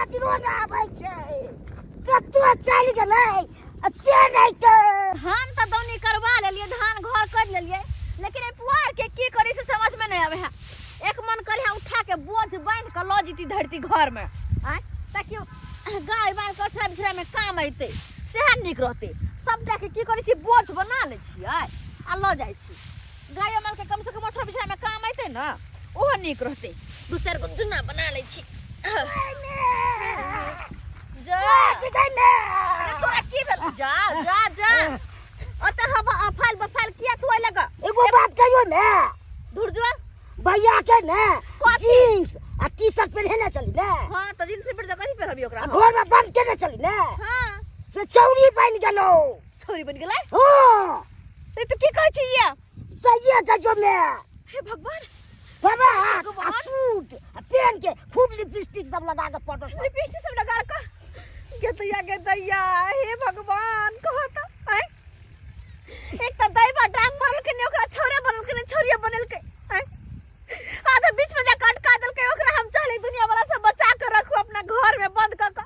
नजरो नहि आबै छै। कतौ चलि गेलै आ से नहि के। धान तऽ दौनी करवा लेलियै, धान घर कर लेलियै, लेकिन एहि पुआर के की करी से समझ में नहीं आवे है। एक मन करे है उठा के बोझ बांध के लऽ जीती धरती घर में आँय, ताकि गाय बाल के ओछरा बिछरा में काम अयतै, सएह नीक रहतै। सबटा के की करै छी, बोझ बना लै छियै आ लऽ जाइ छी। गायो माल के कम से कम ओछरा बिछरा में काम अयतै ने, ओहो नीक रहतै। दू चारि गो जुन्ना बना लै छी। जा अरे तोरा की भेल? जा जा जा, ओते हम अफाइल बफाइल किया तू लगा? एगो बात कहियो ने। दूर जो। भैया के ने कथी? जींस आ टी शर्ट पहिने चली ने। हाँ, तो जींस पर तो कथी पहिरबी ओकरा? आ घर में बंद केने चली ने। हाँ। से चौरी बनि गेलो। छौरी बनि गेलै? हाँ। ते तू की कहै छी ये? सहिए कहै छौ मैं। हे भगवान। बाबा, आ भगवान। सूट आ पेन के खूब लिपस्टिक सब लगा के फोटो सब। लिपस्टिक सब लगा के गेदैया गेदैया, हे भगवान, कह त आय। एक त दैवा डांग मारलकै ने ओकरा, छौरे बनलकै ने छौरिये बनलकै आय। आधा बीच में जाके अटका देलकै ओकरा। हम चाहली दुनिया वाला सब बचा के रखू अपना घर में बंद क के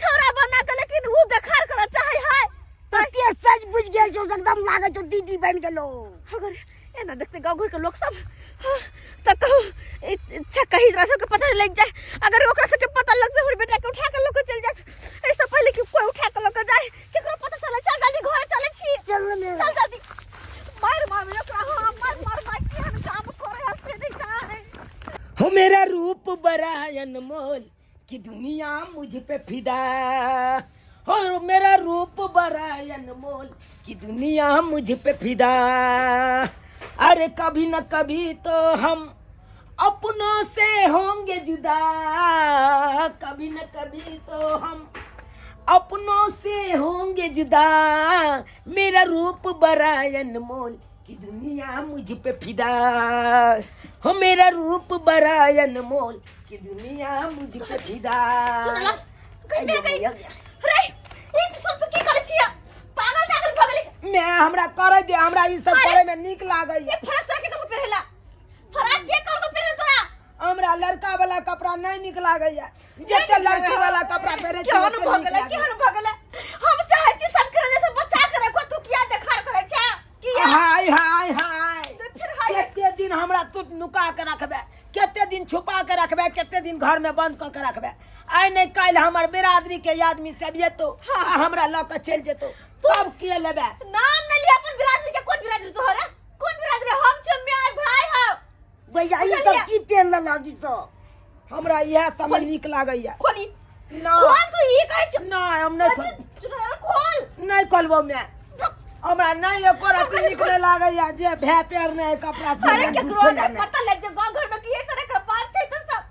छौरा बना के, लेकिन ऊ देखार कर चाहे है। तते सच बुझ गेल छौ, एकदम लागै छौ दीदी बनि गेलो। अगर एना देखते गाँव घर के लोग सब, हाँ, त कहू इच्छा कही जरा सबके पता नहीं लग जाए। अगर ओकरा सबके पता लग जाए, हमर बेटा के उठा के लोग चल जाए। ऐसे पहले कि कोई उठा के लोग जाए, केकरो पता चले, चल जल्दी घरे चले छी। चल ने। चल जल्दी। मार मार ओकरा, हाँ, मार मार मार, केहन काम करे है से नहीं जाने। हो मेरा रूप बड़ा अनमोल कि दुनिया मुझ पे फिदा, हो मेरा रूप बड़ा अनमोल कि दुनिया मुझ पे फिदा। अरे कभी न कभी तो हम अपनों से होंगे जुदा, कभी न कभी तो हम अपनों से होंगे जुदा। मेरा रूप बड़ा अनमोल कि दुनिया मुझ पे फिदा, हो मेरा रूप बड़ा अनमोल कि दुनिया मुझ पे फिदा। सुनला कहीं मैं कहीं रे, ई सब तो की करै छियै? पागल तागल भऽ गेलै? मैं हमरा करे दे, हमरा ई सब अरे! करे में नीक लागैया। ये फरक सर के कल पहिरला, फरक के कल पहिरला तोरा? हमरा लड़का वाला कपड़ा नहीं नीक लागैया, जते लड़की वाला कपड़ा पहिरे छी केहन ओते भऽ नीक गेलै? लागैया। केहन भऽ गेलै? हम चाहै छी सब के जैसे बचा के रखो, तू किया देखार करै छै? किया? हाय हाय हाय। तो फिर हाय। कते दिन हमरा तू नुका के रखबे, कते दिन छुपा के रखबे, कते दिन घर में बंद क के रखबे। आइ नहीं काल्हि हमर बिरादरी के आदमी सब एतो हाँ। आ हमरा लऽ के चलि जेतो, तब के लेबे? नाम न लिया अपन बिरादरी के। कोन बिरादरी तोहरा? कोन बिरादरी? हम छौ my भाई हौ। भैया, ई सब बुझलियै? की पेन लेलक ई सब? हमरा इएह सब नीक लागैया। खोली। ना। खोल, तू ई कहै छौ। ना, हम नहीं खोल। चुड़ैल खोल। नहीं खोलबो मैं, हमरा नहीं एको रत्ती नीक नहीं लागैया जे भए पेर नहीं कपड़ा छै। अरे केकरो अगर पता लग जाए गांव घर में कि ये तरह के बात छै तो सब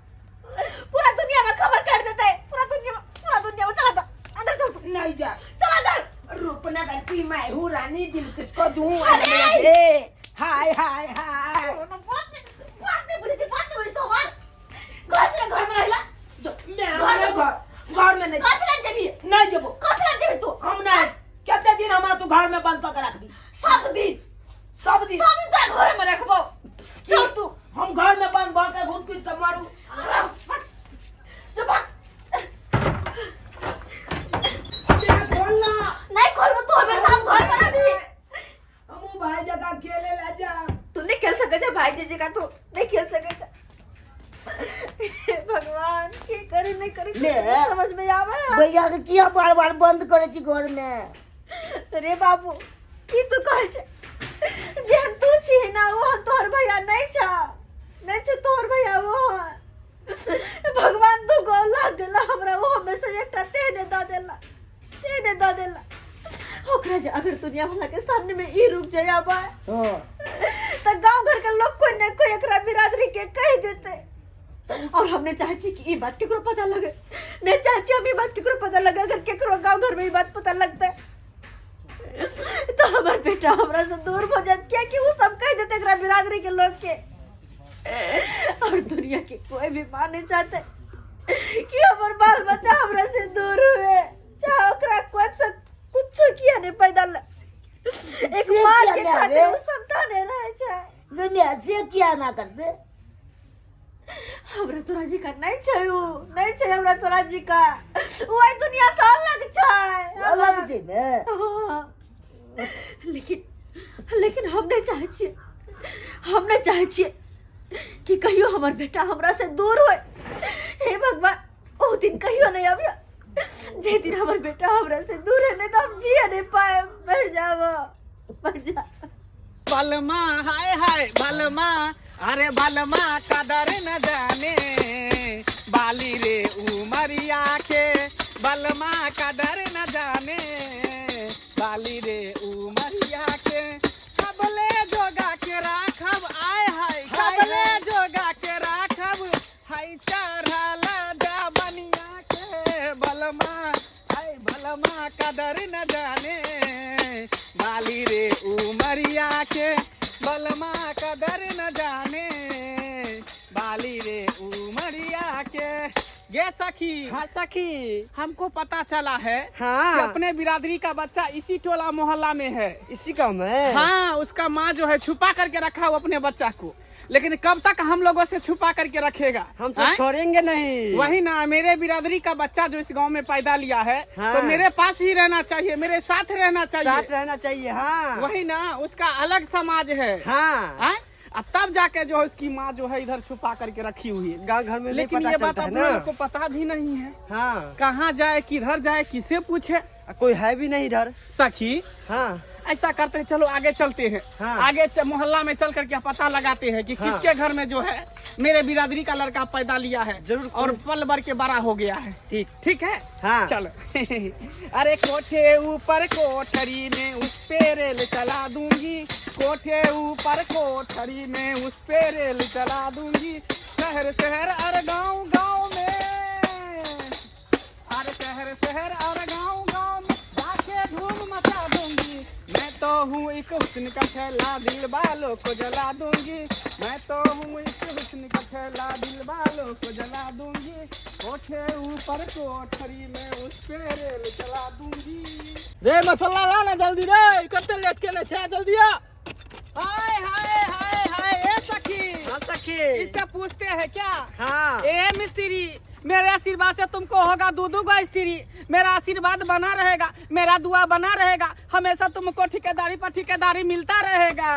पूरा दुनिया में खबर कर देते, पूरा दुनिया में, पूरा दुनिया में। चला तो अंदर चल तू। नहीं जा। चल अंदर। रूपनगर की मैं हूँ रानी, दिल किसको दूं? अरे! ए, हाय हाय हाय। बात बात नहीं बुझी, बात नहीं बुझी तो मार घर से घर में रहला जो मैं हम नहीं घर घर में नहीं। कथी लग जेबी? नहीं जेबो। कथी लग जेबी तू? हम नहीं, कते दिन हमरा तू घर में बंद क के रखबी? सब दिन। सब दिन। सब दिन तोरा घर में रखबो। चल तू। हम घर में बंद भ के घुट घुट के मारू। जो भाग। खोल ना। नहीं खोलबो, तू हमेशा हम घर में रहबी। हमू भाई जगह खेले ला जा। तू नहीं खेल सके छे भाई जी का, तू नहीं खेल सके छे। भगवान, की करी नहीं करी? ले। समझ में आवे है? भैया के किया बार बार बंद करे छी घर में? रे बाबू, की तू कहै छे? जेहन तू छी ना ओहन तोहर भैया नहीं छा, नहीं छो तोहर भैया वो। भगवान दू गो औलाद देला हमरा, ओहो में से एकटा तेहने दऽ देला, तेहने दऽ देला। ओकरा जे अगर दुनिया वाला के सामने में ई रूप जे आबे हाँ। त गांव घर के लोग कोई न कोई एकरा बिरादरी के कह देते, और हमने चाहे छी कि ई बात केकरो पता लगे नहीं। चाहे छी हम ई बात केकरो पता लगे। अगर केकरो गांव घर में ई बात पता लगते तो हमार बेटा हमरा से दूर हो जात, कियाकि वो सब कह देते एकरा बिरादरी के लोग के। और दुनिया के कोई भी मां नहीं चाहते कि हमर बाल बच्चा हमरा से दूर हुए, चाहे ओकरा कोई से कुछ किया नहीं पैदा एक से मां किया के ना खातिर रे? उ संतान रहे छै। दुनिया से किया ना करते। हमरा तोरा जी का नहीं छै, उ नहीं छै हमरा तोरा जी का, उ एहि दुनिया से अलग छै। अलग छै ने। हाँ। लेकिन लेकिन हम नहीं चाहे छियै, हम नहीं चाहे छियै कि कहियो हमर बेटा हमरा से दूर होय। हे भगवान, ओ दिन कहियो नहीं आबियो जे दिन हमर बेटा हमरा से दूर है, नहीं तो हम जिए नहीं पाए। मर जाब, मर जा। बलमा हाय हाय बलमा, अरे बलमा कदर न जाने बाली रे उमरिया के, बलमा कदर न जाने बाली रे उमरिया के। कबले जोगा के राखब आय हाय, कबले जोगा के राखब हाय चढ़ल बनिया के, बलमा हाय बलमा कदर न जाने बाली रे उमरिया के, बलमा कदर न जाने बाली रे उमरिया के। गे सखी। हाँ सखी, हमको पता चला है हाँ। कि अपने बिरादरी का बच्चा इसी टोला मोहल्ला में है। इसी गांव में? हाँ, उसका माँ जो है छुपा करके रखा हुआ अपने बच्चा को, लेकिन कब तक हम लोगों से छुपा करके रखेगा? हम सब हैं? छोड़ेंगे नहीं। वही ना, मेरे बिरादरी का बच्चा जो इस गांव में पैदा लिया है, हाँ। तो मेरे पास ही रहना चाहिए, मेरे साथ रहना चाहिए। साथ रहना चाहिए। हाँ वही ना, उसका अलग समाज है। हाँ। हैं? अब तब जाके जो है उसकी माँ जो है इधर छुपा करके रखी हुई है। गांव घर में नहीं लेकिन पता ये बात चलता है अपने ना। लोग को पता भी नहीं है। हाँ, कहाँ जाए, किधर जाए, किसे पूछे? कोई है भी नहीं इधर। सखी हाँ, ऐसा करते हैं, चलो आगे चलते हैं। हाँ। आगे मोहल्ला में चल करके पता लगाते हैं कि हाँ। किसके घर में जो है मेरे बिरादरी का लड़का पैदा लिया है जरूर। और पल भर के बड़ा हो गया है। ठीक ठीक है। हाँ। चलो। अरे कोठे ऊपर कोठरी में उस पे रेल चला दूंगी, कोठे ऊपर कोठरी में उस पे रेल चला दूंगी, शहर शहर और गांव गांव में, अरे शहर शहर और गांव गांव में जाके धूम मचा दूंगी। मैं तो हूँ एक हुस्न का थैला, दिल वालों को जला दूंगी, मैं तो हूँ एक हुस्न का थैला, दिल वालों को जला दूंगी, कोठे ऊपर कोठरी में उस पे रेल चला दूंगी। रे मसाला ला ना जल्दी रे, कते लेट के ने छै, जल्दी आ। हाय हाय हाय हाय ए सखी। हाँ सखी, इससे पूछते हैं क्या? हाँ। ए मिस्त्री, मेरे आशीर्वाद से तुमको होगा दो दो गो स्त्री, मेरा आशीर्वाद बना रहेगा, मेरा दुआ बना रहेगा, हमेशा तुमको ठेकेदारी पर ठेकेदारी मिलता रहेगा।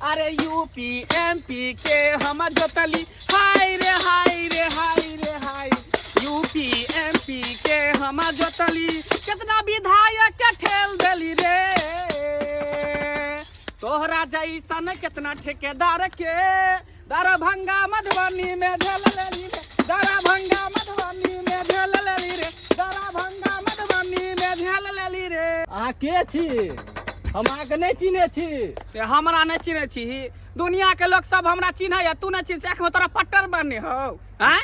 अरे यूपी एमपी के हम जोतली, हाय रे हाय रे हाय रे हाय, यूपी एमपी के हम जोतली, कितना विधायक के ठेल देली रे, तोहरा जैसन कितना ठेकेदार के दरभंगा मधुबनी में झेल लेली रे, दरभंगा मधुबनी में झेल लेली रे, दरभंगा मधुबनी में झेल लेली रे। अहाँ के छी? हम अहाँके नहि चिन्है छी। ते हमरा नहि चिन्है छी? दुनिया के लोग सब हमरा चिन्है, तू नहि चिन्ह? आँख में तोरा पट्टर बने हो? आँय?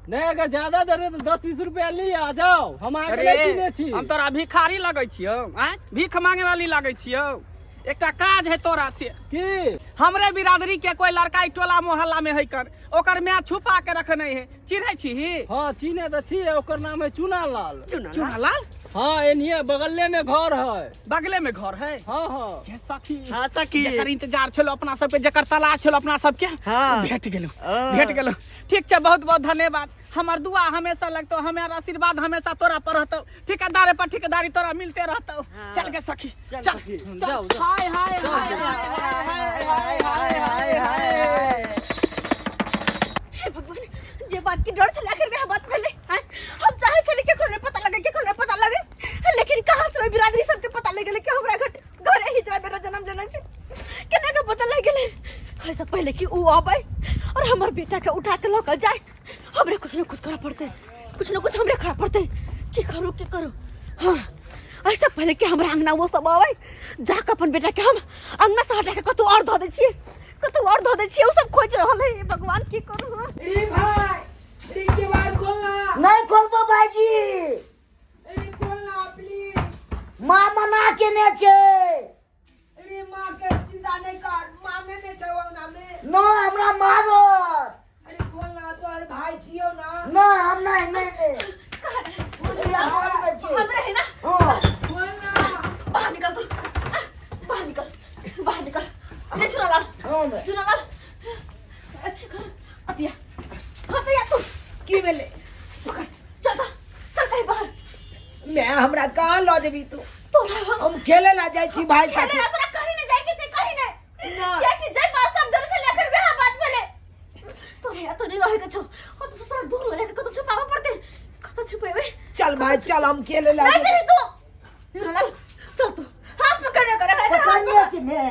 नहि, अगर ज्यादा देबै तऽ 10-20 रुपया ली आ जाओ, हम अहाँके नहि चिन्है छी। हम तोरा भिखारी लगै छियौ? आँय, भीख मांगे वाली लगै छियौ? एकटा काज है तोरा से। की? हमरे बिरादरी के कोई लड़का ई टोला मोहल्ला में है कर, ओकर माय छुपा के रखने है, चिन्है छी? हाँ चिन्है तऽ छी, ओकर नाम है चुना लाल। चुना लाल? हाँ, एनिये बगले में घर है। बगले में घर है? हाँ हाँ। हे सखी। हाँ सखी, जकर इंतजार छलो अपना सबके, जकर तलाश छलो अपना सबके, हाँ। भेट गेलो, भेट गेलो। ठीक छै, बहुत बहुत धन्यवाद। हमर दुआ हमेशा लगतो, हमर आशीर्वाद हमेशा तोरा पर रहतो, ठेकेदारे पर ठेकेदारी तोरा मिलते रहतो। चल गे सखी, चल चल। जाओ, हाय हाय हाय हाय हाय हाय हाय हाय। हे भगवान, जे बात के डर छलै आखिर वएह बात भेलै। हम चाहे छली केकरो नहि पता लगे, केकरो नहि पता लगे, लेकिन कहाँ से ओहि बिरादरी सबके पता लागि गेलै कि हमरा घर घरे हिजरा बेटा जन्म लेने छै? केना के पता लागि गेलै? एहिसँ पहिले कि ओ आबै और हमर बेटा के उठा के लऽ के जाय, हमरे कुछ न कुछ करऽ पड़तै, कुछ न कुछ हमरे करऽ पड़तै। की करू, की करू? हाँ, एहिसँ पहिले कि हमरा अङ्गना ओ सब आबै, जाकऽ अपन बेटा के हम अङ्गना से हटा के कतौ आओर धऽ दै छियै, कतौ आओर धऽ दै छियै। ओ सब खोजि रहल है। हे भगवान, की करू हम? रे भाई, रे केवाड़ खोलना। नहीं खोलबो भाईजी। रे खोलना प्लीज। माँ मना केने छै। रे माँ के चिंता नहीं कर, माँ ने नहीं छौ अंगना में। न, हमरा मारत। अरे खोलना, तोहर भाई छियौ ना। न, हम नहीं नहीं नहीं कुर्सी यार खोल दै छियै। अंदर है ना? हाँ। खोलना। बाहर निकल तू, बाहर निकल, बाहर निकल। ले चुनालाल। हाँ बे। चुनालाल, अथी कर। की भेलै? पकड़, चल ता, चल कहीं बाहर। मैं हमरा कहाँ लऽ जेबी तू? तोरा हम हम खेले ला जाइ छी भाई खेले साथे। ला तोरा कहीं नहीं जाए के छै, कहीं नहीं। ना। किया कि जय बात सब डर से लेकर वह बात भेले। तोरा या तो नहीं रहे के छौ, और तो तोरा दूर ले के कतौ छुपाबऽ पड़तै। कतौ छुपेबै? चल भाई चल, हम खेले ला नहीं जेबै। जेबही तू। हीरालाल, चल तू। हाथ पकड़ने करे, हाथ पकड़ने छी मैं।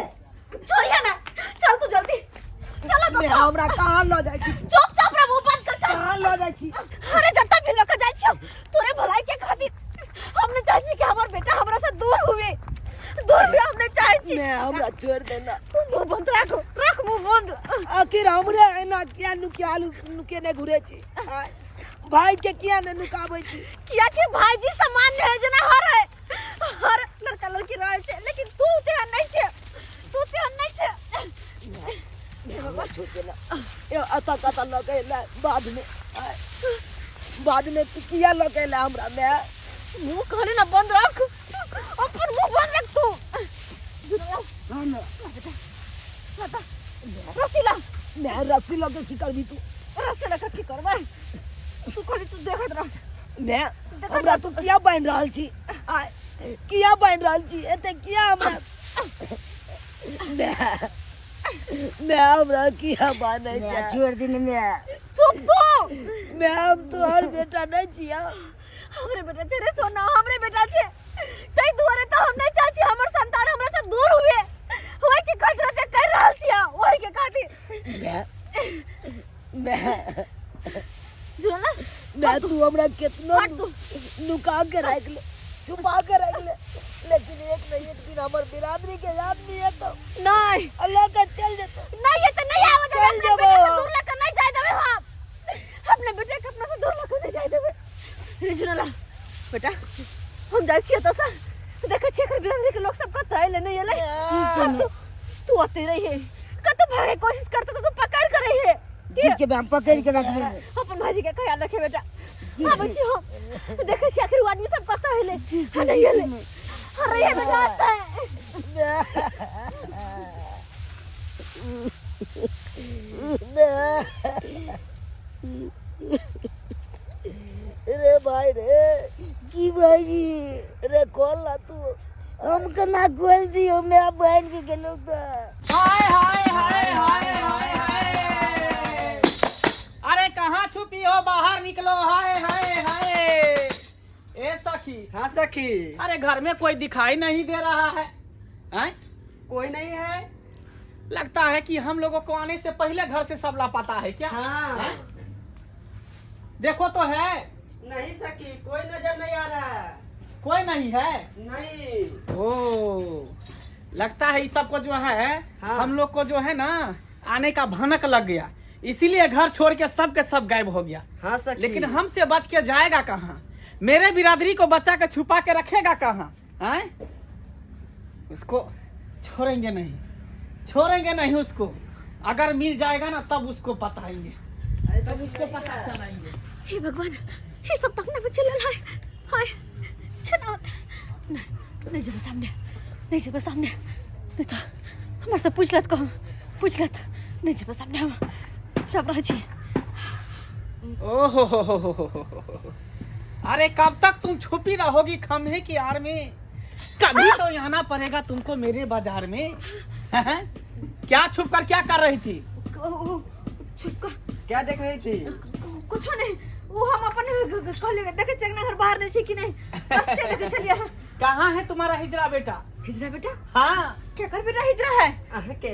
छोड़िया ना, चल तू जल्दी चल तो। मैं हमरा कहाँ लऽ जाइ छी? चुपचाप रह, मुंह बंद कर, चल। कहाँ लऽ जाइ छी? अरे जत्ता भी लऽ के जाइ छियौ, तोरे भलाई के खातिर। हम नहीं चाहै छी कि हमर बेटा हमरा से दूर हुए, दूर हुए हम नहीं चाहै छी। मैं हमरा छोड़ देना। तू मुंह बंद राख, राख मुंह बंद। आखिर हमरे एना किया नुकिया नुकेने घुरे छी? आय, भाई के किया ने नुकाबै छी? किया कि भाईजी सामान्य है, जेना हर है हर लड़का लड़की रहै छै, लेकिन तू तेहन नहीं छै, तू तेहन नहीं छै। हमरा छोड़ देना। ए अतऽ कतऽ लऽ के एलै बाद में? आय, बाद में तू किया लऽ के एलै हमरा माय? मुंह कहली ना बंद रख, अपन मुंह बंद रख तू। हाँ मैं। रस्सी ला। मैं रस्सी लऽ के की करबी तू? रस्सी लऽ के की करबै? तू कहली तू देखैत रह। मैं हमरा तू किया बान्हि रहल छी? आय, किया बान्हि रहल छी एते किया हमरा? मैं मैं हमरा किया बान्है मैं छै? छोड़ दिन मैं। चुप तू। मैं हम तोहर बेटा नहि छियौ। हमरे बेटा छै रे सोना, हमरे बेटा छै। ताहि दुआरे तऽ हम नहि चाहै छी हमर संतान हमरा से दूर हुए। ओहि के खातिर एते करि रहल छियै, ओहि के खातिर। मैं मैं जुड़ल ना। मैं तू हमरा केतनो हट तू। नुका के राख ले, छुपा के राख ले, लेकिन एक न एक दिन हमर बिरादरी के आदमी एतो नहीं आ लऽ के चल जेतो। नहीं, ये तो नहीं आवे देबै। चल अपना बेटा से जेबो। दूर लऽ के नहीं जाय देबै हम। अपने बेटा के अपना से दूर लऽ के नहीं जाय देबै रे। जुड़ला बेटा, हम जाइ छियै एतऽ से, देखै छियै एकर बिरादरी के लोक सब कतऽ एलै नहि एलै। तू तू ओतै रहिहे, कतऽ भागे कोशिश करतै तऽ तू पकड़ के रहिहे। ठीक छै, हम पकड़ के रखबै। अपन भाईजी के ख्याल रखे बेटा, आबै छी हम। देखै छी आखिर ओ आदमी सब कतऽ एलै आ नहि एलै। हाँ, रहिहे बेटा ओतै। रे भाई रे। की भाईजी? रे खोल ला तू। हम केना खोल दियौ? मैं बहन के गेलहुँ तऽ। हाय हाय हाय हाय हाय हाय, अरे कहाँ छुपी हो? बाहर निकलो। हाय हाय हाय, ए सखी। हाँ सखी। अरे घर में कोई दिखाई नहीं दे रहा है, हैं? कोई नहीं है। लगता है कि हम लोगों को आने से पहले घर से सब लापता है क्या? हाँ। हैं? देखो तो है। नहीं सखी, कोई नजर नहीं आ रहा है। कोई नहीं है? नहीं। ओ लगता है इस सबको जो है, हाँ। हम लोग को जो है ना आने का भनक लग गया, इसीलिए घर छोड़ के सब के सब गायब हो गया। हाँ सखी। लेकिन हमसे बच के जाएगा कहाँ? मेरे बिरादरी को बच्चा के छुपा के रखेगा कहाँ? आए? उसको छोड़ेंगे नहीं, छोड़ेंगे नहीं उसको। अगर मिल जाएगा ना तब उसको बताएंगे, तब उसको पता चलाएंगे। हे भगवान, ये सब तक में चलल है। हाय केना होत? नहीं नहीं जेबै सामने, नहीं जेबै सामने, नहीं तो हमर से पूछ लेत, कहूँ पूछ लेत। नहीं जेबै सामने, हम चुपचाप रहै छी। ओहो हो हो हो हो हो हो। अरे कब तक तुम छुपी रहोगी खम्भे की आड़ में? कभी तो आना पड़ेगा तुमको मेरे बाजार में, हैं? क्या छुप कर क्या कर रही थी? छुप कर क्या देख रही थी? कुछो नहीं, वो हम अपन कहले देखे छियै अंगना घर बाहर नहीं छै कि नहीं, बस से देखे छलियै। कहाँ है तुम्हारा हिजरा बेटा? हिजरा बेटा? हाँ। क्या कर बेटा हिजरा है? अहाँ के।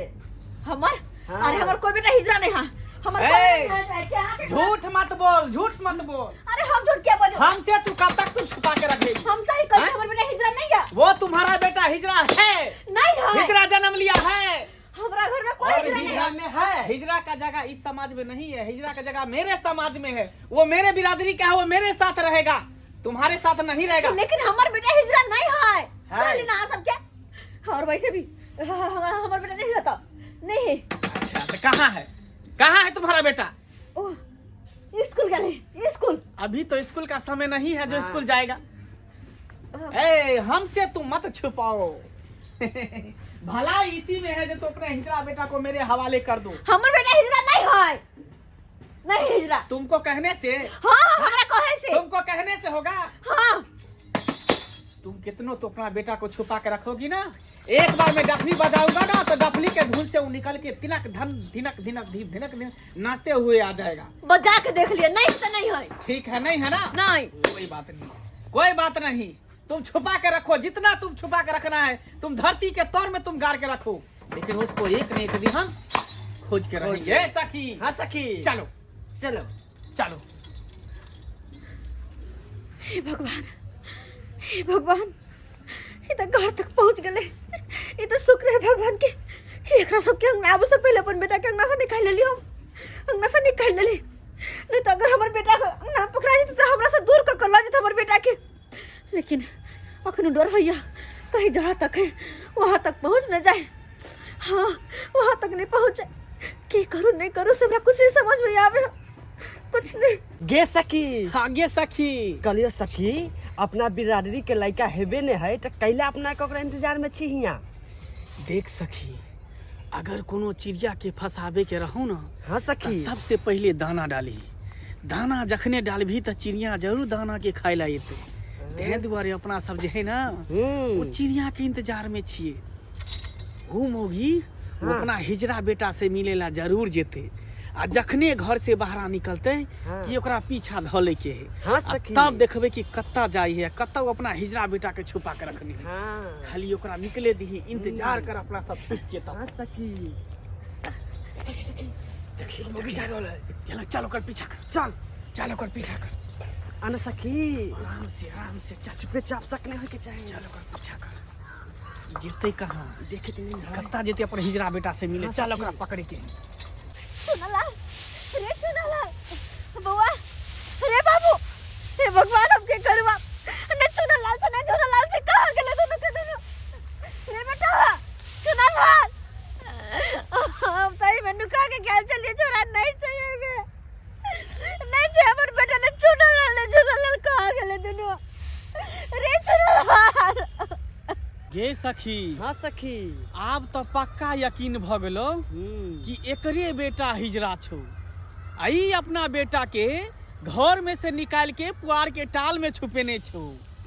हमर? हाँ। अरे हमर कोई बेटा हिजरा नहीं है, हमर ए! कोई बेटा नहीं है। क्या अहाँके- झूठ मत बोल, झूठ मत बोल। अरे हम झूठ क्या बोलो? हमसे तू कब तक तू छुपा के रखेगी? हम सही कहै छी, हैं? हमर बेटा हिजरा नहीं है। वो तुम्हारा बेटा हिजरा है। नहीं है। हिजरा जन्म लिया है। हमरा घर में कोई और हिजरा नहीं हिजरा है। में है। हिजरा का जगह इस समाज में नहीं है, हिजरा का जगह मेरे समाज में है। वो मेरे बिरादरी का है, वो मेरे साथ रहेगा, तुम्हारे साथ नहीं रहेगा। लेकिन हमर बेटा हिजरा नहीं है। है। कहली ना अहाँ सबके। और वैसे भी हमर बेटा नहीं होता, नहीं है। अच्छा, तो कहाँ है, कहाँ है तुम्हारा बेटा? ओ स्कूल गेले, स्कूल। अभी तो स्कूल का समय नहीं है जो हाँ। स्कूल जाएगा। ए हमसे तुम मत छुपाओ, भला इसी में है जो तुम अपने हिजरा बेटा को मेरे हवाले कर दो। हमर बेटा हिजरा नहीं है, नहीं हिजड़ा। तुमको कहने से? हाँ हाँ, हमरा कहे से। तुमको कहने से होगा? हाँ। तुम कितनो तो अपना बेटा को छुपा के रखोगी ना, एक बार मैं डफली बजाऊंगा ना तो डफली के धुन से वो निकल के तिनक धन धिनक धिनक धी धिनक धिनक नाचते हुए आ जाएगा। बजा के देख लिया, नहीं तो नहीं है। ठीक है, नहीं है ना? नहीं। कोई बात नहीं, कोई बात नहीं, तुम छुपा के रखो जितना तुम छुपा के रखना है, तुम धरती के तौर में तुम गाड़ के रखो, लेकिन उसको एक न एक दिन हम खोज के रहेंगे। ए सखी। हाँ सखी। चलो चलो चलो। हे भगवान, हे भगवान, ये तो घर तक पहुंच गए। ये तो शुक्र है भगवान के कि एकरा सबके अंगना आबे से पहले अपन बेटा के अंगना से निकाल लेली, हम अंगना से निकाल लेली, नहीं तो अगर हमर बेटा के अंगना में पकड़ा जेतै तो हमरा से दूर क के लऽ जेतै हमर बेटा के। लेकिन अखनो डर होइया कहीं जहाँ तक है वहाँ तक पहुँच न जाए। हाँ वहाँ तक नहीं पहुँचे, की करूँ नहीं करूँ से हमरा कुछ नहीं समझ में आवे, कुछ नहीं। गे सखी। हाँ गे सखी। कहलियो सखी अपना बिरादरी के लड़का हेबे नहीं है तो कैला अपना के ओकरा इंतजार में छी हियां। देख सखी, अगर कोनो चिड़िया के फंसाबे के रहू ना, हाँ सखी, तो सबसे पहले दाना डाली, दाना जखने डालबी तो चिड़िया जरूर दाना के खाए ला एतै। तें दुआरे अपना सब जे है ना ओ चिड़िया के इंतजार में छिए। ओ मौगी वो हाँ। अपना हिजरा बेटा से मिले ला जरूर जेते, आ जखने घर से बाहर निकलते हाँ। कि ओकरा पीछा धऽ ले के है। हाँ आ सखी। तब देखबे कि कत्ता जाई है, कत्ता वो अपना हिजरा बेटा के छुपा के रखने है। हाँ। खाली ओकरा निकले दही, इंतजार कर अपना सब छुप के तब। हाँ सखी। देखी मौगी जा रहल है, चल चल ओकर पीछा कर, चल चल ओकर पीछा कर। अन सखी आराम से आराम से चल, चुपचाप सक नहीं होय के चाही। चल ओकर पीछा कर, जेते कहाँ देखे त नहीं है। कत्ता जेते अपन हिजरा बेटा से मिले, हाँ, चल सखी। ओकरा पकड़े के। चुनालाल, रे चुनालाल बउआ, रे बाबू, हे भगवान हम के करवा न चुनालाल से न चुनालाल से कहाँ गेले दोनों के दोनों। रे बेटा चुनालाल, हम सही में नुका के गेल चलिए, छोरा नहीं चाहिए हमें, नहीं चाहिए हमर बेटा ने चुनालाल, ने चुनालाल कहाँ गेले दोनों। रे चुनालाल। गे सखी। हाँ सखी। आब तो पक्का यकीन भ गेलो कि एकरे बेटा हिजरा छौ, आ ई अपना बेटा के घर में से निकाल के पुआर के टाल में छुपेने छौ।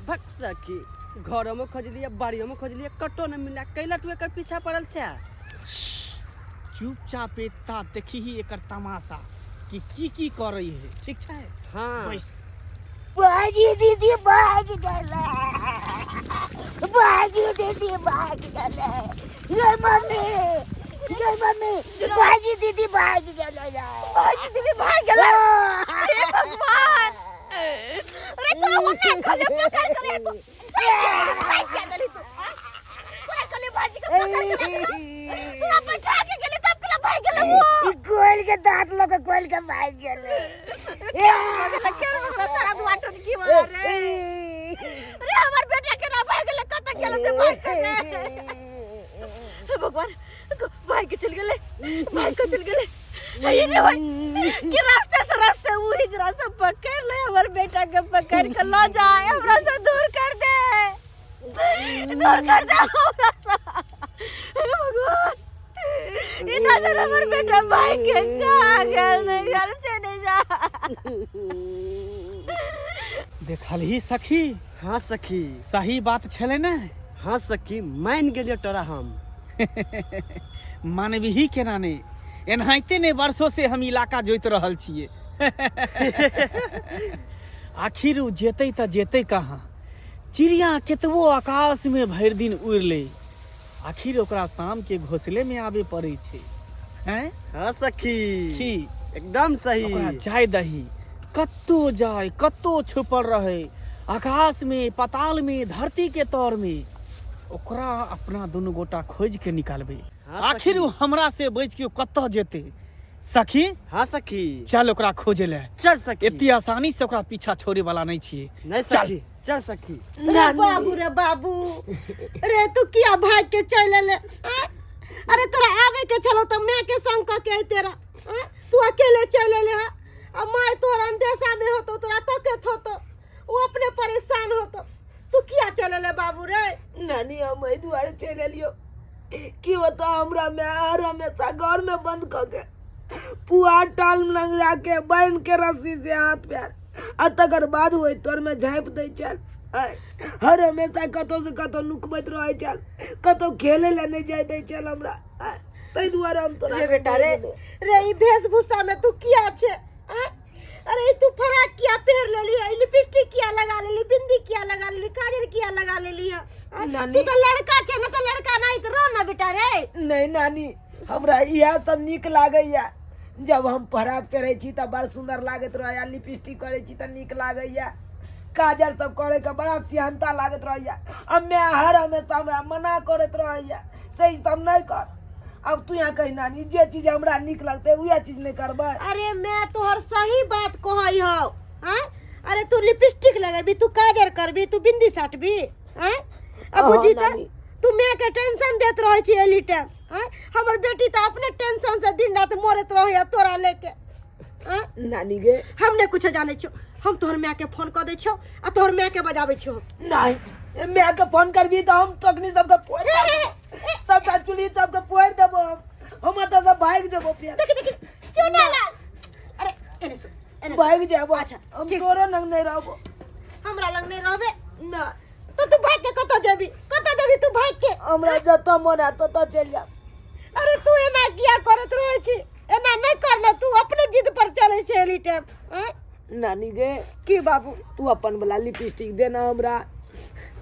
भक सखी, घरों में खोजलिए बाड़ियों में खोजलिए कटो न मिला, कैला तू एकर पीछा पड़ल छे? चुपचाप एता देखी ही एकर तमाशा कि की की कर रही है। ठीक छै? हाँ। बस। बाजी दीदी भाग गले, बाजी दीदी भाग गले, ये मम्मी, ये मम्मी, बाजी दीदी भाग गले, बाजी दीदी भाग गले। हे भगवान, अरे तोरा होने खले पकड़ करे तू, जाय के देली तू, कोई खले बाजी के पकड़ के रखला, तोरा बैठा के गेली तब कला भाग गेले वो। कोयल के दांत लगे कोयल के भाग गले। तारा दुआ टुनकी वाला रे, रे हमार बेटा के ना भाग गेले, कत गेले ते भाग के। हे भगवान, भाग के चल गेले, भाग के चल गेले। ये नहीं भाई कि रास्ते से रास्ते वो हिजरा से पकड़ ले, हमार बेटा के पकड़ के लो जाए, हमरा से दूर कर दे, दूर कर दे हमरा से। हे भगवान, ये नजर हमार बेटा भाग के कहाँ गेल, नहीं घर से नहीं जा। देखलही सखी? हाँ सखी। सही बात छले ने? हाँ सखी, मान गेलियो तोरा हम। मानबही केना ने, एनाहिते ने वर्षों से हम इलाका जोइत रहल छियै। आखिर उ जेतै त जेतै कहाँ? चिड़िया केतबो आकाश में भरि दिन उड़ि ले, आखिर ओकरा शाम के घोंसले में आबे पड़ै छै। हैं? हाँ सखी। की एकदम सही। ओकरा जाय दही, कत्तो जाय, कत्तो छुपल रहे, आकाश में, पाताल में, धरती के तौर में, ओकरा अपना दुनू गोटा खोज के निकालबे। हाँ, आखिर सखी। उ हमरा से बच के कत्तो जेते। सखी? हाँ सखी। चल ओकरा खोजे ले। चल सखी। एते आसानी से ओकरा पीछा छोड़े वाला नहीं छिए। नहीं सखी, चल सखी। रे बाबू, रे बाबू, रे तू किया भाग के चल ले? अरे तोरा आवे के चलो तो मैं के संग क के तेरा, तू अकेले चल ले। आ my तोरा अंदेशा में होतो, तोरा तकत होतो, वो अपने परेशान होतो, तू किया चल ले बाबू रे? नानी हम एहि दुआरे चलि एलियो कि ओतऽ हमरा माय हर हमेशा घर में बंद कऽ के पुआ पुआर टाल लग जाके बान्हि के रस्सी से हाथ पैर आ तकर बाद ओहि तरमे झाँपि दै छल। आँय, हर हमेशा कतहु से कतहु नुकबैत रहै छल, कतहु खेलै लए नहि जाय दै छल हमरा। आँय, ताहि दुआरे हम तोरा रे बेटा रे, रे ई वेशभूषा में तू किया छे? आँय? अरे ई तू फराक किया पहिर लेली? ई लिपस्टिक किया लगा लेली? बिंदी किया लगा लेली? काजर किया लगा लेली? आँय? नानी। तू तो लड़का छे ना, तो लड़का नहीं तो रो ना बेटा रे। नहीं नानी, हमरा इएह सब नीक लागैया। जब हम फराक पहिरै छी तऽ बड़ सुन्दर लागैत रहैया, लिपस्टिक करै छी तऽ नीक लागैया, काजर सब करैके बड़ा सिहनता लागैत रहैया। आ माय हर हमेशा हमरा मना करैत रहैया से ई सब नहि कर। अब तू यहाँ कही नानी, जे चीज हमरा नीक लगतै उएह चीज नहि करबै? अरे मैं तोहर सही बात कहै हौ। आँय, अरे तू लिपस्टिक लगेबी, तू काजर करबी, तू बिंदी साटबी? आँय, आ हाँ, बुझी तऽ नानी। तू माय के टेंशन देत रहै छी एली टाइम। आँय, हमर बेटी तऽ अपने टेंशन से दिन रात मरैत रहैया तोरा लेके। आँय? नानी गे, हम नहि कुछो जानै छियौ। हम तोहर माय के फोन कऽ दै छियौ आ तोहर माय के बजाबै छियौ। नहीं, माय के फोन करबी तऽ हम तखनी सबके फोड़ देबो, सबटा चुल्ही सबके फोड़ देबो। हम एतऽ से भागि जेबो फेर। देखी देखी चुना लाल, अरे एने सुन, एने सुन। भागि जेबो। अच्छा, हम ठीक। तोरो लग नहि रहबो। हमरा लग नहि रहबे? ना। तो तू भागि के कतऽ जेबी? कतऽ जेबी तू भागि के? हमरा जतऽ मन हैत ततऽ चलि जायब। अरे तू एना किया करैत रहै छी? एना नहि कर ना, तू अपने जिद पर चलै छै एनी टाइम। आँय? नानी गे। की बाबू? तू अपन वाला लिपस्टिक देना हमरा,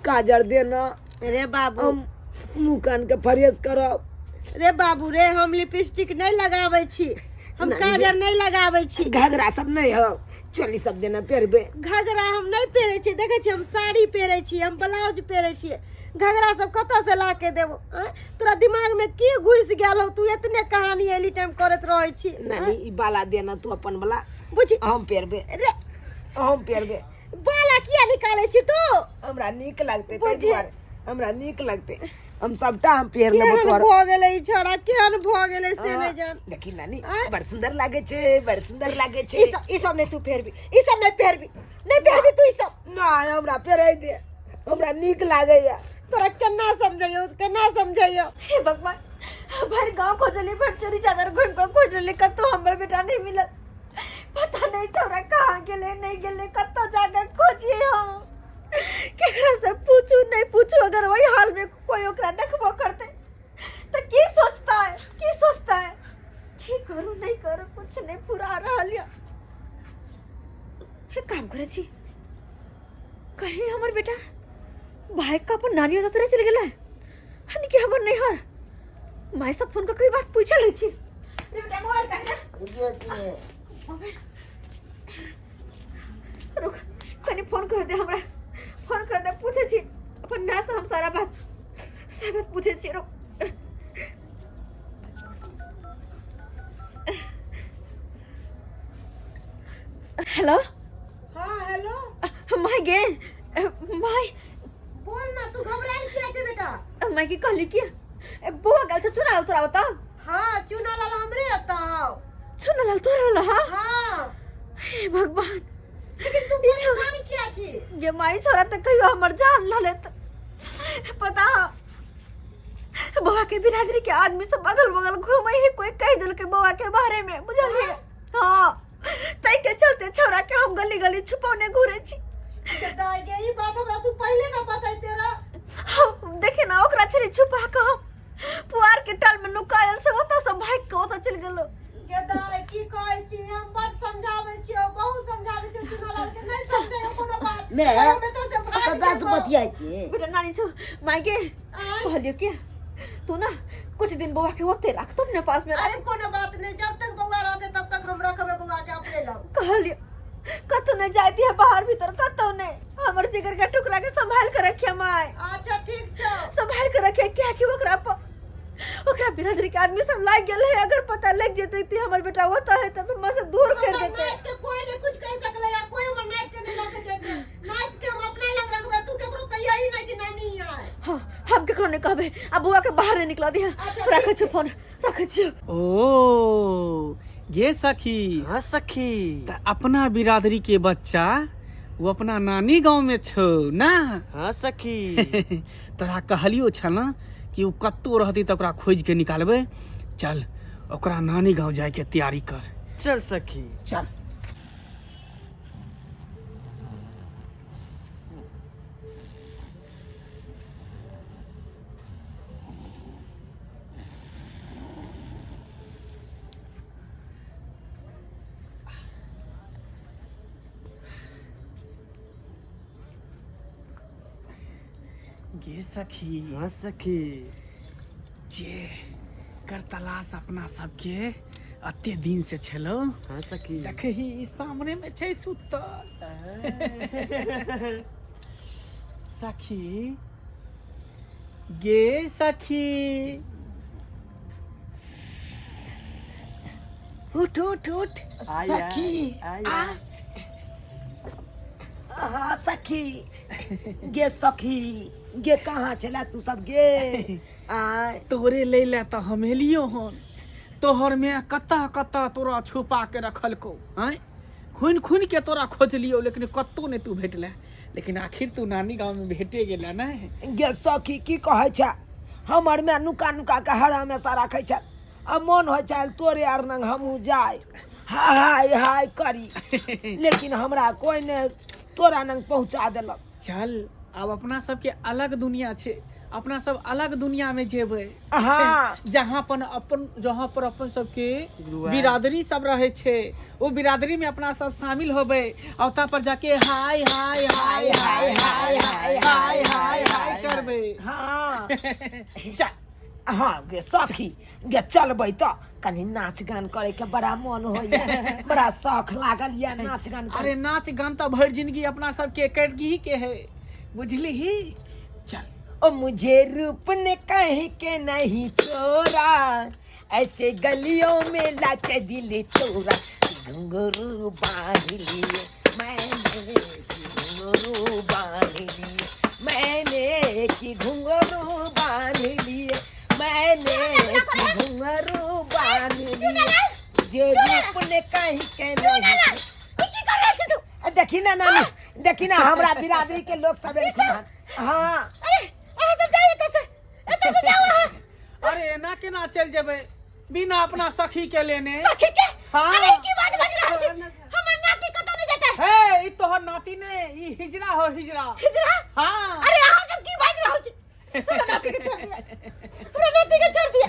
काजर देना। रे बाबू, हम मुँह कान के फ्रेश करब। रे बाबू रे, हम लिपस्टिक नहि लगाबै छी, हम नानी गे। काजर नहि लगाबै छी। घाघरा सब नहि हौ, चोली सब देना पहिरबै। घघरा हम नहि पहिरै छी। देखै छी, हम साड़ी पहिरै छी, हम ब्लाउज पहिरै छियै। घघरा सब कतऽ से ला के देबो? आँय, तोरा दिमाग में की घुसि गेल हौ? तू एतने कहानी एनी टाइम करैत रहै छी। नानी, ई बाला देना तू अपन वाला। बुझी हम पहिरबै। रे, हम पहिरबै। बाला किया निकालै छी तू? हमरा नीक लगतै ताहि बुझी। दुआरे हमरा नीक लगतै। हम सबटा हम पहिर लेबो। केहन तोहर भऽ गेलै ई छौड़ा, केहन भऽ गेलै से नहि जान। देखी नानी, आँय? बड़ सुंदर लागे छै, बड़ सुंदर लागे छै। ई सब नहि तू पहिरबी, ई सब नहि पहिरबी, नहि पहिरबी तू ई सब। नहि, हमरा पहिरै दे, हमरा नीक लागैया। तोरा केना समझैयौ, केना समझैयौ? हे भगवान, भरि गांव खोजली, भरि चोरी चादर घूम कऽ खोजली, कतौ हमर बेटा नहीं मिलल। पता नहीं तोरा कहाँ गेलै नहीं गेलै, कतौ जाके खोजिए हम, केकरा से पूछू नहीं पूछू। अगर वही हाल में कोई ओकरा देखबो करते तो की सोचता है, की सोचता है? की करू नहीं करू, कुछ नहीं पूरा रहल या। हे, काम करे छी, कहीं हमर बेटा भाई का अपन नानी होता चल गेलै हन कि हमर नैहर माय सब फोन कऽ कोई बात पूछल रहै छी। रे बेटा, मोबाइल काहे रे? मोबाइल रुक, कनी फोन कर दे हमरा, फोन कर दे। पूछे छी अपन माय से हम सारा बात, सारा बात पूछे छी। रुक। हेलो। हाँ हेलो। माय गे माय। बोल ना, तू घबरायल किया छे बेटा? माय की कहली कि बौआ गेल छौ चुना लाल तोरा ओतऽ? हाँ, चुना लाल हमरे ओतऽ हौ। चुना लाल तोरा होला? हाँ। हाँ। हे भगवान, लेकिन तू ई छोरा- परेशान किया छी? ये माई छोरा तऽ कहियो हमर जान ल लेत। पता बौआ के बिरादरी के आदमी सब अगल बगल घूमे है, कोई कह देलकै बौआ के बारे में, बुझलिए? हाँ, ताहि के चलते छोरा के हम गली गली छुपौने घूरे छी। दाई गे, ई बात हमरा तू पहिले ना बतैते रह। हम देखे ना, ओकरा छली छुपा के हम पुआर के टाल में नुकायल से ओतऽ से भागि के ओतऽ चलि गेलो। गे दाई, की कहै छी? हम बड़ समझाबै छियौ, बहुत समझाबै छियौ चुनालाल के, नहीं समझै हो कोनो बात। मैं हम तो से भाग ककरा से जेबौ। बतियाइ छी? बेटा, नानी छौ। माय गे, कहलियो कि तू ना कुछ दिन बौआ के ओते राख, तुम ने पास में राख। अरे कोनो बात नहीं, जब तक बौआ रहते तब तक हम रखबै बौआ के अपने लग। कहलियो कतौ नहीं जाती है बाहर भीतर, कतौ नहीं। हमर जिगर के टुकड़ा के संभाल के रखिए माय। अच्छा ठीक छौ। संभाल के रखिए, क्या कि ओकरा पर ओकरा बिरादरी के आदमी सब लाग गेल है। अगर पता लग जेते कि हमर बेटा ओतऽ है तब हमरा से दूर कर हमर देते। नाइत के कोई नहीं कुछ कर सकले या कोई हमर नाइत के नहीं लके जेते। नाइत के हम अपना लग रखबै, तू केकरो कहिया ही नहीं कि नानी यहाँ है। हाँ, हम केकरो नहीं कहबे। आ बौआ के बाहर नहीं निकला दिया। अच्छा, रखै ठीक छियो फोन, रखै छियो। ओ गे सखी। हाँ सखी। त अपना बिरादरी के बच्चा वो अपना नानी गांव में छौ ना? हाँ सखी। तोरा कहलियो छल ना कि ओ कतौ रहती तऽ ओकरा खोजि के निकालबै। चल, ओकरा नानी गांव जाय के तैयारी कर। चल सखी। चल। गे सखी। हाँ सखी। जे कर तलाश अपना सबके अते दिन से छलो। हाँ सखी। देखही ई सामने में छै सुतल। सखी गे सखी, उठ उठ उठ। आया, सखी। आया। हाँ सखी, गे सखी, गे कहाँ छला तू सब गे? आय तोरे ले ले तऽ हम एलियो हन। तोहर में कतऽ कतऽ तोरा छुपा के रखलको, आँय खून खून के तोरा खोजलियो, लेकिन कतौ नहि तू भेटले। लेकिन आखिर तू नानी गाँव में भेटे गेला ने। गे सखी की कहै छै, हमर में नुका नुका के हरा हमेशा राखै छै, आ मन होइ छै तोरे आर नंग हमहूँ जाय हाय हाय करी, लेकिन हमरा कोई ने तोरा नंग पहुँचा देलक। चल आब अपना सबके अलग दुनिया छै, अपना सब अलग दुनिया में जेबै। हाँ। जहाँ पर अपन, जहाँ पर अपन सबके गुरुआर। बिरादरी सब रहे छै, ओ बिरादरी में अपना सब शामिल होबै, आ ओतऽ पर जाके हाय हाय हाय हाय हाय हाय हाय हाय हाय करबै। हाँ। चल। हाँ गे सखी, गे चलबै तऽ कनि नाच गान करे के बड़ा मन होइया, बड़ा शौख लागल या नाच गान करे। अरे नाच गान तऽ भरि जिंदगी अपना सबके करगी के है, बुझली ही। चल। ओ मुझे रूप ने कहीं के नहीं छोड़ा, ऐसे गलियों में लाके दिल तोड़ा, घुंघरू बांध लिए मैंने, घुंघरू बांध लिए मैंने, कि घुंघरू बांध लिए मैंने, कि घुंघरू बांध लिए, जे रूप ने कहीं के नहीं। की कर रहल छी तू? देखी ना नानी, देखी ना हमरा बिरादरी के लोग सब एलखिन हन। हाँ। अरे अहाँ सब जाइए एतऽ से, एतऽ से जाओ अहाँ। अरे एना केना चलि जेबै बिना अपना सखी के लेने? सखी के? हाँ। अरे की बात बाजि रहल छी, हमर नाती कतौ नहि जेतै। हे ई तोहर नाती ने, ई हिजरा हो, हिजरा। हिजरा? हाँ। अरे अहाँ सब की बाजि रहल छी? हमरा नाती के छोड़ दिया, हमरा नाती के छोड़ दिया,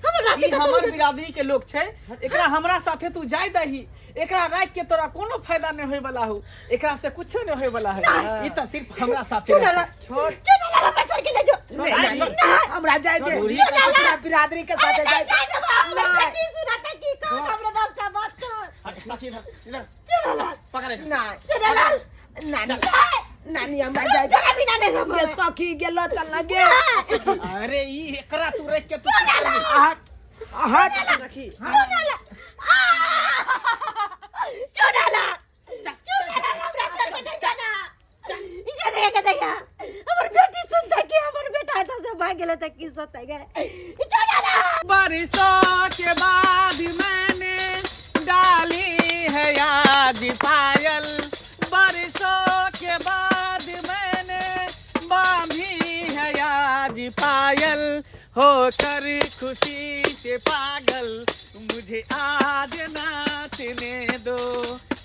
हमर नाती ई कतौ हमर नहि जेतै। बिरादरी के लोग छै, एकरा हमरा साथे तू जाय दही, एकरा राख के तोरा कोनो फायदा नहीं होय वाला हो, एकरा से कुछो नहीं होय वाला है, ई त सिर्फ हमरा साथे चुना रह। ला, चुना ला, हमरा छोड़ के ले जो। नहीं, नहीं, नहीं। हमरा जाय दे, छोड़। अपना बिरादरी के साथे अरे जाय नहीं जाय देबो, हमर नहीं। बेटी सुनाता की कहत हमरा दसटा बात कह। अरे सखी इधर, इधर। चुना ला, पकड़ एकरा। नहीं। चुना ला। नानी, नहीं। नानी हमरा जाय दे। तोरा बिना नहीं रहबो। ये सखी गेलो चल ना गे। अरे ई एकरा तू रख के तू हट हट। सखी। चुना ला। आ! चुना ला, चुना ला, हमरा छोड़ के नहीं जाना। इके देख, देख, हमर बेटी सुनता कि हमर बेटा एतऽ से भाग गेलै तऽ की सोचतै गे? चुना ला। बरसों के बाद मैंने डाली है आज पायल, बरसों के बाद मैंने बांधी है आज पायल, होकर खुशी से पागल मुझे आज नाचने दो,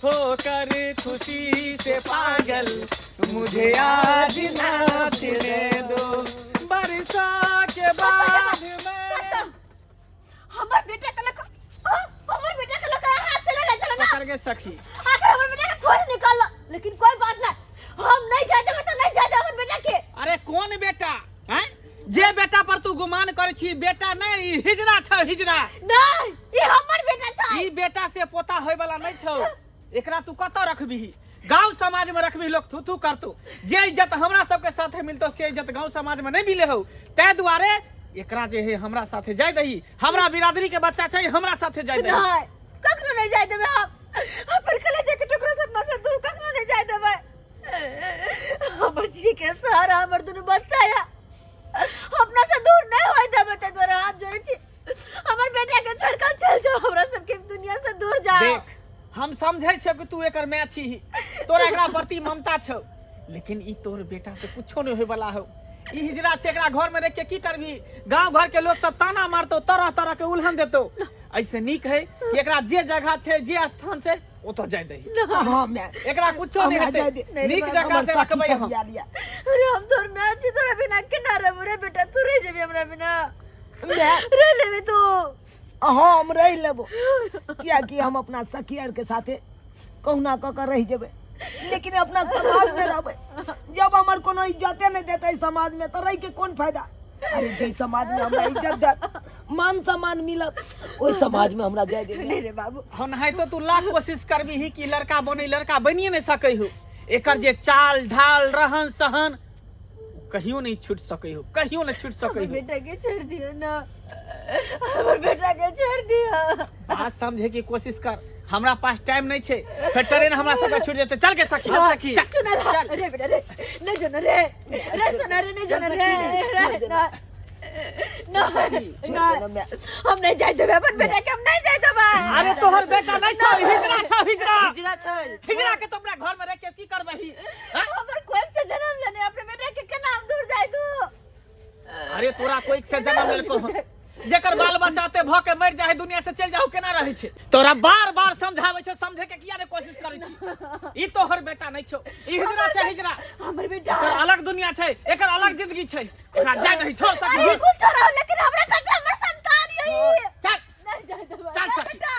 होकर खुशी से पागल मुझे आज नाचने दो, बरसों के बाद मैं हमर बेटा के लक, हमर बेटा के लक हाथ चले जाय छलै ना। पकड़ के सखी। आखिर हमर बेटा के खोज निकाल, लेकिन कोई बात नहीं, हम नहीं जाय देबै तऽ नहीं जाय देबै हमर बेटा के। अरे कौन बेटा हैं? जे बेटा पर तू गुमान करे छी बेटा नहीं, ई हिजरा छ, हिजरा। नहीं, ई हमर बेटा छै। ई बेटा से पोता होय वाला नहीं छौ, एकरा तू कतौ रखबिही? गांव समाज में रखबिही लोग थू थू करतो। जे इज्जत हमरा सबके साथे मिलतो से इज्जत गांव समाज में नहीं मिले हो, तै दुआरे एकरा जे है हमरा साथे जाय दही, हमरा बिरादरी के बच्चा छै, हमरा साथे जाय दही। नहीं, कखनो नहीं जाय देबै हम, अपन कलेजा के टुकड़ा सब से दूर कखनो नहीं जाय देबै। हमर जी के सहारा हमर दुनू बच्चा या, अपना से दूर नहीं होय देबै, तै दुआरे हाथ जोड़ै छी, हमर बेटा के छोड़ के चल जाओ, हमरा सबके दुनिया से दूर जाओ। देख हम समझै छियौ कि तू एकर माय छी, तोरा एकरा प्रति ममता छौ, लेकिन ई तोर बेटा से कुछो नहीं होय वाला हौ। ई हिजरा छै, एकरा घर में रख के की करबी? गांव घर के लोग सब ताना मारतो, तरह तरह के उलहन देतो। ऐसे नीक है कि एकरा जे जगह छै जे स्थान छै ओतऽ जाय दही। हाँ मैं एकरा कुछो नहीं हमरा हेतै, जाय दे। नीक जगह हमर से सखी रखबै सब हम। आयल या। अरे हम तोर माय छी, तोरा बिना केना रहबो रे बेटा? तू रह जेबी हमरा बिना? मैं रह लेबी तू? हाँ, हम रह लेबो, कियाकि हम अपना सखी आर के साथे कहुना कऽ के रह जेबै, लेकिन अपना समाज में रहबै। जब हमर कोनो इज्जते नहीं देतै समाज में तो रह के कोन फायदा? अरे जे समाज में हमरा इज्जत देत, मान सम्मान मिलत, ओहि समाज में हमरा जाय दे। नहीं रे बाबू। हम नहीं तो तू लाख कोशिश करबी ही कि लड़का बने, लड़का बनिए नहीं सकै हो। एकर जे चाल ढाल रहन सहन कहियो नहीं छूट सकै हो, कहियो नहीं छूट सकै हमर हो। बेटा के छोड़ दियो ना, हमर बेटा के छोड़ दियो। बात समझे की कोशिश कर, हमरा पास टाइम नहीं छे, फिर ट्रेन हमरा सबके छूट जेते। चल के सखी। हाँ, सखी चल। चुना रे, रे बेटा रे, नहीं जोना रे, रे सुना रे, नहीं जोना रे, रे ना ना ना, हम नहीं जाय देबै अपन बेटा के, हम नहीं जाय देबै। अरे तोहर बेटा नहीं छौ, हिजरा छौ, हिजरा। हिजरा छै। हिजरा के तो अपना घर में रह के की करबही? हाँ? हमर कोई से जन्म लेने अपने बेटा के केना हम दूर जाय दू? अरे तोरा कोई से जन्म लेलको हन, जेकर बाल बच्चा ते भ के मर जाए, दुनिया से चल जाओ, केना रहै छै? तोरा बार बार समझाबै छौ, समझे के किया ने कोशिश करै छी? ई तोहर बेटा नहीं छौ, ई हिजरा छै, हिजरा। हमर बेटा। एकर अलग दुनिया छै, एकर अलग जिंदगी छै, एकरा जाय दही, छोड़ सकी। अरे कुछ छोड़ा, लेकिन हमरा खातिर हमर संतान यही। चल। नहीं जाय देबै। चल रे सखी। बेटा।